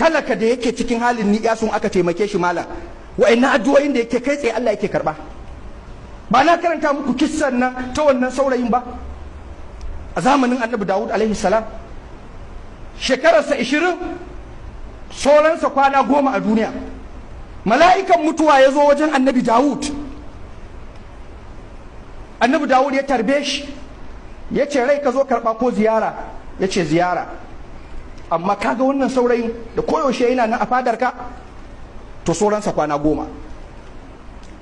Talaka da yake cikin halin ni'yasun aka taimake shi malam, wa'annan addu'o'in da yake kai tsaye Allah yake karba. Ba na karanta muku kissan nan ta wannan saurayin ba a zamanin Annabi Dawud alaihi salam, shekararsa 20, sauransa kwana 10 a duniya. Mala'ikan mutuwa ya zo wajen Annabi Dawud. Annabi Dawud ya tarbe shi, ya ce rai ka zo karɓa ko ziyara? Ya ce ziyara. Amma kaga wannan saurayin da koyaushe yana nan a fadarka, to sauransa kwana 10.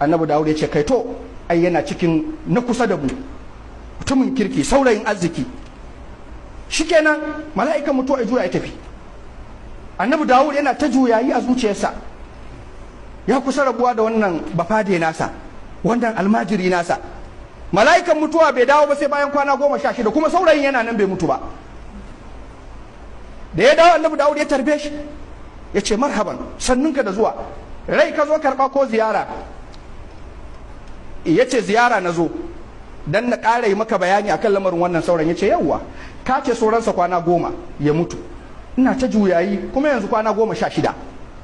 Annabi Dawud ya ce kai to ai yana cikin na kusa da mu, mutumin kirki, saurayin arziki. Shikenan mala'ikan mutuwa ya juya ya tafi. Annabi Dawud yana ta juyayi a zuciyarsa, ya kusa rabuwa da wannan bafade nasa, wannan almajiri nasa. Mala'ikan mutuwa bai dawo ba sai bayan kwana 16, kuma saurayin yana nan bai mutu ba. Da ya dawo Annabi Dawud ya tarbe shi, ya ce marhaban, sannunka da zuwa, rai ka zo karɓa ko ziyara? Ya ce ziyara na zo dan na ƙara yi maka bayani akan lamarin wannan sauran. Ya ce yawwa, ka ce sauransa kwana 10 ya mutu, ina ta juyayi kuma yanzu kwana 16,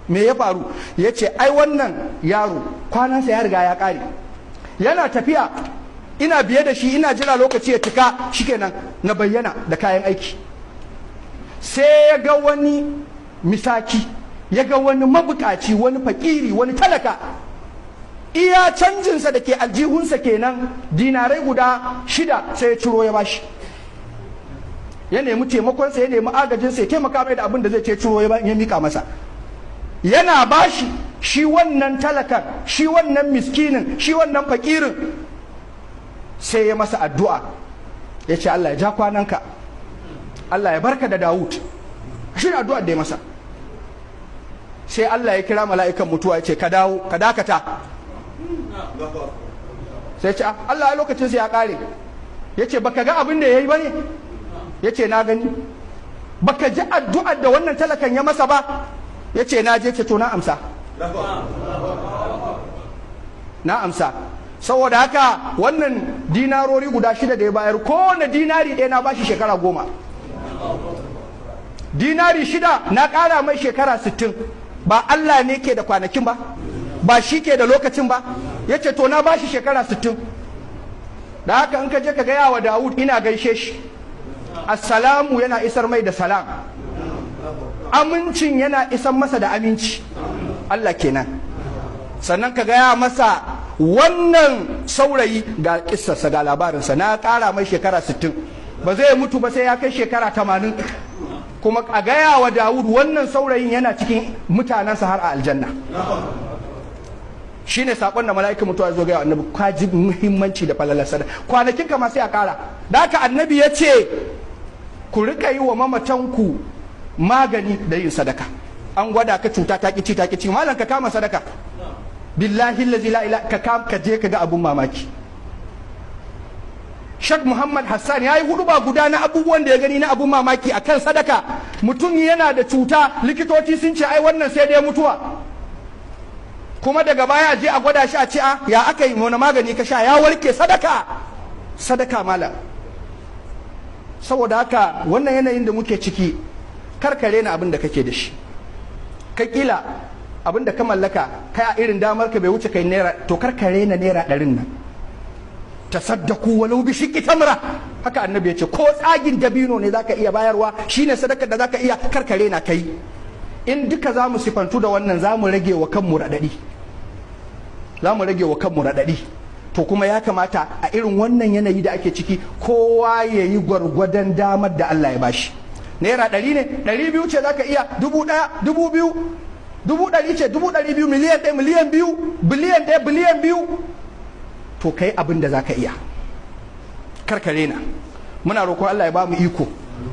me ya faru? Ya ce ai wannan yaro kwanansa ya riga ya ƙare, yana tafiya ina biye da shi, ina jira lokaci ya cika, shikenan na bayyana da kayan aiki. Sai ya ga wani misaki, ya ga wani mabukaci, wani fakiri, wani talaka, iya canjinsa da ke aljihunsa kenan dinarai guda 6, sai ya ciro ya bashi. Ya nemi taimakonsa, ya nemi agajinsa, ya taimaka mai da abin da zai ce, ciro ya mika masa. Yana bashi shi wannan talakan, shi wannan miskinin, shi wannan fakirin, sai ya masa addu'a, ya ce Allah ya ja kwananka, Allah ya barka da Dawud. Shi ne addu'ar da ya masa. Sai Allah ya kira mala'ikan mutuwa ya ce ka dawo, ka dakata. Sai ce Allah ya lokacin sa ya kare. Ya ce baka ga abin da ya yi ba ne? Ya ce na gani. Baka ji addu'ar da wannan talakan ya masa ba? Ya ce na je. Ce to na amsa, na amsa. Saboda haka wannan dinarori guda 6 da ya bayar, kowane dinari ɗaya na bashi shekara 10. Dinari 6 na ƙara mai shekara 60. Ba Allah ne ke da kwanakin ba, ba shi ke da lokacin ba. Ya ce to na bashi shekara 60. Da haka in ka je ka gaya wa Dawud ina gaishe shi, assalamu yana isar mai da salam, amincin yana isar masa da aminci, Allah kenan. Sannan ka gaya masa wannan saurayi ga kissarsa, ga labarinsa, na ƙara mai shekara 60, ba zai mutu ba sai ya kai shekara 80. Kuma a gaya wa Dawud wannan saurayin yana cikin mutanensa har a aljanna. Shine sakon da mala'ikan mutuwa zo gaya wa annabi. Ka ji muhimmanci da falalar sadaka, kwanakin ka ma sai a ƙara. Da haka annabi ya ce ku rika yi wa mamatanku magani da yin sadaka. An gwada ka cuta ta kici ta kici, malam ka kama sadaka, billahi allazi la ilaha, ka je ka ga abun mamaki. Sheikh Muhammad Hassan ya yi huduba guda na abubuwan da ya gani na abun mamaki akan sadaka. Mutum yana da cuta, likitoci sun ce ai wannan sai dai mutuwa, kuma daga baya je a gwada shi a ce a ya aka yi, wani magani ka sha, ya warke. Sadaka, sadaka malam. Saboda haka wannan yanayin da muke ciki, karkare na abin da kake da shi. Kai kila abin da ka mallaka kai a irin damar ka bai wuce kai naira, to karkare na naira 100 nan. Tasaddaku walau bi shiqqi tamra, haka annabi ya ce, ko tsagin dabino ne zaka iya bayarwa, shine sadakar da zaka iya, karkare na kai. In duka zamu sifantu da wannan, zamu rage wa kanmu radadi, zamu rage wa kanmu radadi. To kuma ya kamata a irin wannan yanayi da ake ciki, kowa ya yi gwargwadon damar da Allah ya bashi. Naira 100 ne, 200 ce zaka iya, 1000, 2000, 100 ce, 200,000, miliyan 1, miliyan 2, biliyan 1, biliyan 2. To kai abin da zaka iya, karkare na. Muna roƙon Allah ya ba mu iko,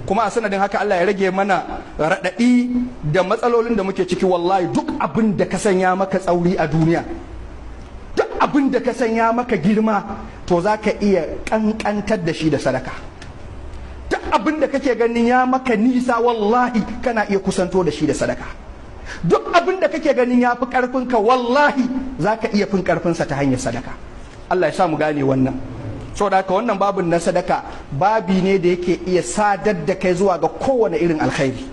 kuma a sanadin haka Allah ya rage mana raɗaɗi da matsalolin da muke ciki. Wallahi duk abin da ka sanya maka tsauri a duniya, duk abin da ka sanya maka girma, to zaka iya ƙanƙantar da shi da sadaka. Duk abin da kake ganin ya maka nisa, wallahi kana iya kusanto da shi da sadaka. Duk abin da kake ganin ya fi ƙarfinka, wallahi zaka iya fin ƙarfinsa ta hanyar sadaka. Allah ya sa mu gane wannan. Saboda haka wannan babin na sadaka babi ne da yake iya sadar da kai zuwa ga kowane irin alkhairi.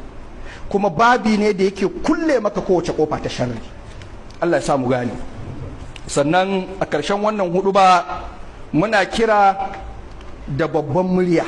Kuma babi ne da yake kulle maka kowace kofa ta sharri. Allah ya sa mu gane. Sannan a ƙarshen wannan hudu ba, muna kira da babban murya